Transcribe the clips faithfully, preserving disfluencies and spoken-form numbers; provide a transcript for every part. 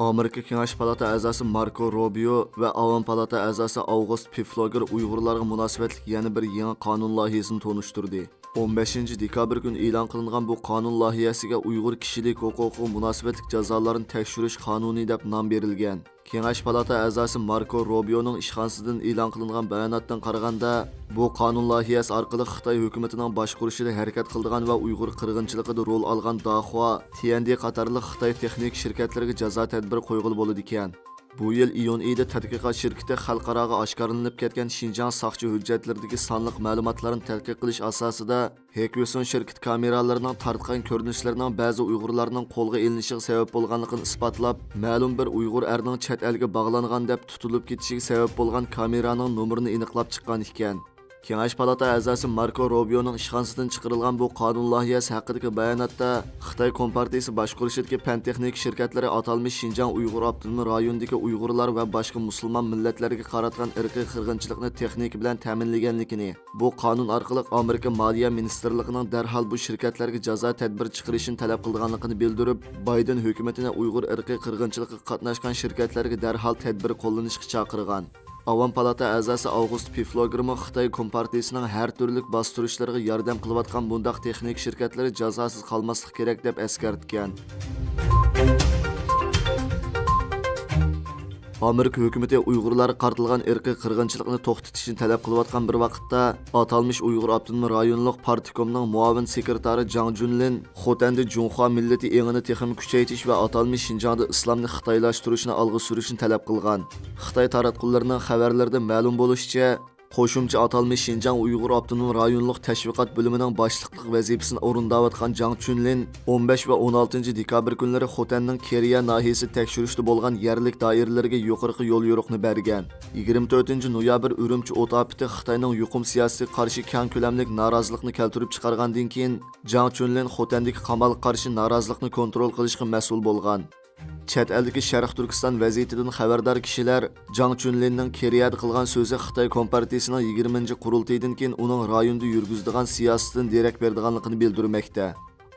ئامېرىكا كېڭەش پالاتا ئەزاسى ماركو روبىيو ۋە ئاۋام پالاتا ئەزاسى ئاۋغۇست پېفلوگېر ئۇيغۇرلارغا مۇناسىۋەتلىك يەنە بىر يېڭى قانۇن لايىھەسىنى تونۇشتۇردى. ئون بەشىنچى دېكابىر كۈنى ئېلان قىلىنغان بۇ قانۇن لايىھەسىگە ئۇيغۇر كىشىلىك ھوقۇقىغا مۇناسىۋەتلىك جازالارنى تەكشۈرۈش قانۇنى دەپ نام بېرىلگەن. كېڭەش پالاتا ئەزاسى ماركو روبىيونىڭ ئىشخانىسىدىن ئېلان قىلىنغان باياناتتىن قارىغاندا، بۇ قانۇن لايىھەسى ئارقىلىق خىتاي ھۆكۈمىتىنىڭ باشقۇرۇشىدا ھەرىكەت قىلىدىغان ۋە ئۇيغۇر قىرغىنچىلىقىدا رول ئالغان داخۇا، تيەندې قاتارلىق خىتاي تېخنىكا شىركەتلىرىگە جازا تەدبىرى قويغىلى بولىدىكەن. بۇ يىل ئىيۇن ئېيىدا تەتقىقات شىركىتى خەلقئاراغا ئاشكارىلىنىپ كەتكەن شىنجاڭ ساقچى ھۆججەتلىرىدىكى سانلىق مەلۇماتلارنى تەتقىق قىلىش ئاساسىدا، ھېكۋېسون شىركىتى كامېرالىرىنىڭ تارتقان كۆرۈنۈشلىرىنىڭ بەزى ئۇيغۇرلارنىڭ قولغا ئېلىنىشىغا سەۋەب بولغانلىقىنى ئىسپاتلاپ، مەلۇم بىر ئۇيغۇر ئەرنىڭ چەت ئەلگە باغلانغان دەپ تۇتۇلۇپ كېتىشىگە سەۋەب بولغان كامېرانىڭ نومۇرىنى ئېنىقلاپ چىققان ئىكەن. كېڭەش پالاتا ئەزاسى ماركو روبىيونىڭ ئىشخانىسىدىن چىقىرىلغان بۇ قانۇن لايىھەسى ھەققىدىكى باياناتتا، خىتاي كومپارتىيىسى باشقۇرۇشىدىكى پەن تېخنىكا شىركەتلىرى ئاتالمىش شىنجاڭ ئۇيغۇر ئاپتونوم رايونىدىكى ئۇيغۇرلار ۋە باشقا مۇسۇلمان مىللەتلەرگە قاراتقان ئىرقىي قىرغىنچىلىقنى تېخنىكا بىلەن تەمىنلىگەنلىكىنى، بۇ قانۇن ئارقىلىق ئامېرىكا مالىيە مىنىستىرلىقىنىڭ دەرھال بۇ شىركەتلەرگە جازا تەدبىرى چىقىرىشىنى تەلەپ قىلىدىغانلىقىنى بىلدۈرۈپ، بايدېن ھۆكۈمىتىنى ئۇيغۇر ئىرقىي قىرغىنچىلىقىغا قاتناشقان شىركەتلەرگە دەرھال تەدبىر قوللىنىشقا چاقىرغان. ئاۋام پالاتا ئەزاسى ئاۋغۇست پېفلوگېرمۇ خىتاي كومپارتىيىسىنىڭ ھەر تۈرلۈك باستۇرۇشلىرىغا ياردەم قىلىۋاتقان بۇنداق تېخنىكا شىركەتلىرى جازاسىز قالماسلىقى كېرەك، دەپ ئەسكەرتكەن. ئامېرىكا ھۆكۈمىتى ئۇيغۇرلارغا قارىتىلغان ئىرقىي قىرغىنچىلىقنى توختىتىشنى تەلەپ قىلىۋاتقان بىر ۋاقىتتا، ئاتالمىش ئۇيغۇر ئاپتونوم رايونلۇق پارتكومنىڭ مۇئاۋىن سېكرېتارى جاڭ جۈنلىن خوتەندە جۇڭخۇا مىللىتى ئېڭىنى تېخىمۇ كۈچەيتىش ۋە ئاتالمىش شىنجاڭدا ئىسلامنى خىتايلاشتۇرۇشنى ئالغا سۈرۈشنى تەلەپ قىلغان. خىتاي تاراتقۇلىرىنىڭ خەۋەرلىرىدە مەلۇم بولۇشىچە، قوشۇمچە ئاتالمىش شىنجاڭ ئۇيغۇر ئاپتونوم رايونلۇق تەشۋىقات بۆلۈمىنىڭ باشلىقلىق ۋەزىپىسىنى ئورۇنداۋاتقان جاڭ چۈنلىن ئون بەش ۋە ئون ئالتىنچى دېكابىر كۈنلىرى خوتەننىڭ كېرىيە ناھىيەسى تەكشۈرۈشتە بولغان يەرلىك دائىرىلىرىگە يۇقىرىقى يوليورۇقنى بەرگەن. يىگىرمە تۆتىنچى نويابىر ئۈرۈمچى ئوت ئاپىتى خىتاينىڭ يۇقۇم سىياسىتىگە قارشى كەڭ كۆلەملىك نارازىلىقنى كەلتۈرۈپ چىقارغاندىن كېيىن، جاڭ چۈنلىن خوتەندىكى قامالغا قارشى نارازىلىقنى كونترول قىلىشقا مەسئۇل بولغان. چەت ئەلدىكى شەرقىي تۈركىستان ۋەزىيىتىدىن خەۋەردار كىشىلەر جاڭ چۈنلىننىڭ كېرىيەدە قىلغان سۆزى خىتاي كومپارتىيىسىنىڭ يىگىرمىنچى قۇرۇلتىيىدىن كېيىن ئۇنىڭ رايوندا يۈرگۈزىدىغان سىياسىتىدىن دېرەك بېرىدىغانلىقىنى بىلدۈرمەكتە.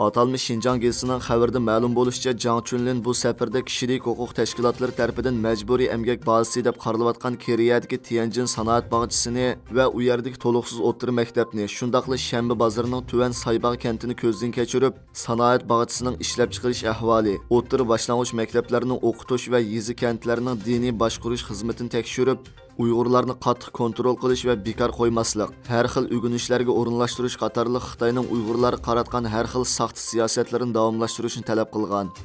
ئاتالمىش شىنجاڭ گېزىتىنىڭ خەۋىرىدە مەلۇم بولۇشىچە، جاڭ چۈنلىن بۇ سەپىرىدە كىشىلىك ھوقۇق تەشكىلاتلىرى تەرىپىدىن مەجبۇرىي ئەمگەك بازىسى دەپ قارىلىۋاتقان كېرىيەدىكى تيەنجىن سانائەت باغچىسىنى ۋە ئۇ يەردىكى تولۇقسىز ئوتتۇرا مەكتەپنى، شۇنداقلا شەنبە بازىرىنىڭ تۆۋەن سايباغ كەنتىنى كۆزدىن كەچۈرۈپ، سانائەت باغچىسىنىڭ ئىشلەپچىقىرىش ئەھۋالى، ئوتتۇرا باشلانغۇچ مەكتەپلەرنىڭ ئوقۇتۇش ۋە يېزا كەنتلەرنىڭ دىنىي باشقۇرۇش خىزمىتىنى تەكشۈرۈپ، ئۇيغۇرلارنى قاتتىق كونترول قىلىش ۋە بىكار قويماسلىق، ھەر خىل ئۆگىنىشلەرگە ئورۇنلاشتۇرۇش قاتارلىق خىتاينىڭ ئۇيغۇرلارغا قاراتقان ھەر خىل ساختا سىياسەتلىرىنى داۋاملاشتۇرۇشنى تەلەپ قىلغان.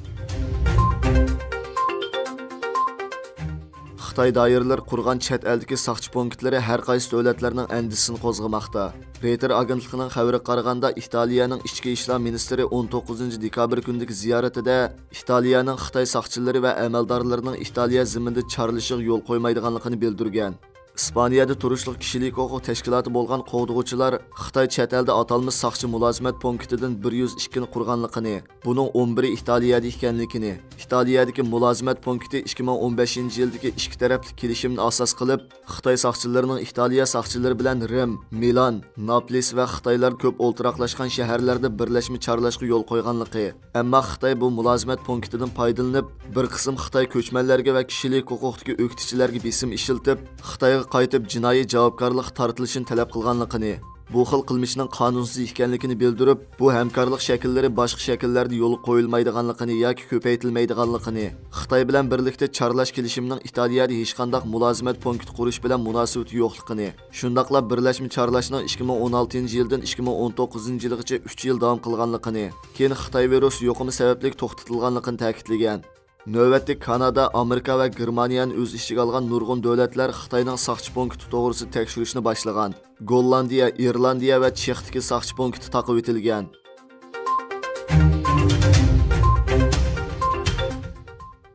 خىتاي دائىرىلىرى قۇرغان چەت ئەلدىكى ساقچى پونكىتلىرى ھەر قايسى دۆلەتلەرنىڭ ئەندىشىسىنى قوزغىماقتا. رېيتېر ئاگېنتلىقىنىڭ خەۋىرىگە قارىغاندا، ئىتالىيەنىڭ ئىچكى ئىشلار مىنىستىرى ئون توققۇزىنچى دېكابىر كۈنىدىكى زىيارىتىدە ئىتالىيەنىڭ خىتاي ساقچىلىرى ۋە ئەمەلدارلىرىنىڭ ئىتالىيە زېمىنىدا چارلىشىغا يول قويمايدىغانلىقىنى بىلدۈرگەن. ئىسپانىيەدە تۇرۇشلۇق كىشىلىك ھوقۇق تەشكىلاتى بولغان قوغدىغۇچىلار خىتاي چەت ئەلدە ئاتالمىش ساقچى مۇلازىمەت پونكىتىدىن بىر يۈز ئىككىنى قۇرغانلىقىنى، بۇنىڭ ئون بىرى ئىتالىيەدە ئىكەنلىكىنى، ئىتالىيەدىكى مۇلازىمەت پونكىتى ئىككى مىڭ ئون بەشىنچى يىلدىكى ئىككى تەرەپلىك كېلىشىمنى ئاساس قىلىپ، خىتاي ساقچىلىرىنىڭ ئىتالىيە ساقچىلىرى بىلەن رىم، مىلان، ناپلىس ۋە خىتايلار كۆپ ئولتۇراقلاشقان شەھەرلەردە بىرلەشمە چارلاشقا يول قويغانلىقى، ئەمما خىتاي بۇ مۇلازىمەت پونكىتىدىن پايدىلىنىپ، بىر قىسىم خىتاي كۆچمەنلەرگە ۋە كىشىلىك ھوقۇقتىكى ئۆكتىچىلەرگە بېسىم ئىشلىتىپ، خىتايغا قايتىپ جىنايى جاۋابكارلىققا تارتىلىشىنى تەلەپ قىلغانلىقىنى، بۇ خىل قىلمىشنىڭ قانۇنسىز ئىكەنلىكىنى بىلدۈرۈپ، بۇ ھەمكارلىق شەكىللىرى باشقا شەكىللەردە يولغا قويۇلمايدىغانلىقىنى ياكى كۆپەيتىلمەيدىغانلىقىنى، خىتاي بىلەن بىرلىكتە چارلاش كېلىشىمىنىڭ ئىتالىيەدە ھېچقانداق مۇلازىمەت پونكىتى قۇرۇش بىلەن مۇناسىۋىتى يوقلۇقىنى، شۇنداقلا بىرلەشمە چارلاشنىڭ ئىككى مىڭ ئون ئالتىنچى يىلدىن ئىككى مىڭ ئون توققۇزىنچى يىلغىچە ئۈچ يىل داۋام قىلغانلىقىنى، كېيىن خىتاي ۋىرۇسى يۇقۇمى سەۋەبلىك توختىتىلغانلىقىنى تەكىتلىگەن. نۆۋەتتە كانادا، ئامېرىكا ۋە گېرمانىيەنى ئۆز ئىچىگە ئالغان نۇرغۇن دۆلەتلەر خىتاينىڭ ساقچى پونكىتى توغرىسىدا تەكشۈرۈشنى باشلىغان. گوللاندىيە، ئىرلاندىيە ۋە چېختىكى ساقچى پونكىتى تاقىۋېتىلگەن.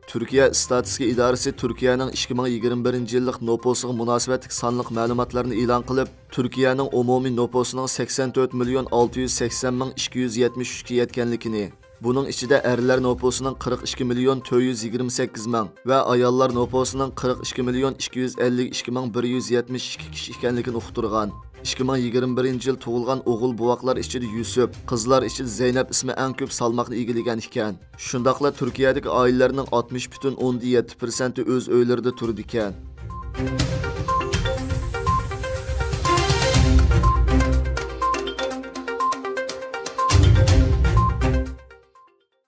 تۈركىيە ئىستاتىستىكا ئىدارىسى تۈركىيەنىڭ ئىككى مىڭ يىگىرمە بىرىنچى يىللىق نوپۇسىغا مۇناسىۋەتلىك سانلىق مەلۇماتلارنى ئېلان قىلىپ، تۈركىيەنىڭ ئومۇمىي نوپۇسىنىڭ سەكسەن تۆت مىليون ئالتە يۈز سەكسەن مىڭ ئىككى يۈز يەتمىش ئۈچكە يەتكەنلىكىنى، بۇنىڭ ئىچىدە ئەرلەر نوپۇسىنىڭ قىرىق ئىككى مىليون تۆت يۈز يىگىرمە سەككىز مىڭ ۋە ئاياللار نوپۇسىنىڭ قىرىق ئىككى مىليون ئىككى يۈز ئەللىك ئىككى مىڭ بىر يۈز يەتمىش ئىككى كىشى ئىكەنلىكىنى ئۇقتۇرغان. ئىككى مىڭ يىگىرمە بىرىنچى يىل تۇغۇلغان ئوغۇل بوۋاقلار ئىچىدە يۈسۈپ، قىزلار ئىچىدە زەينەپ ئىسمى ئەڭ كۆپ سالماقنى ئىگىلىگەن ئىكەن. شۇنداقلا تۈركىيەدىكى ئائىلىلەرنىڭ ئاتمىش پۈتۈن ئوندىن يەتتە پىرسەنتى ئۆز ئۆيلىرىدە تۇرىدىكەن.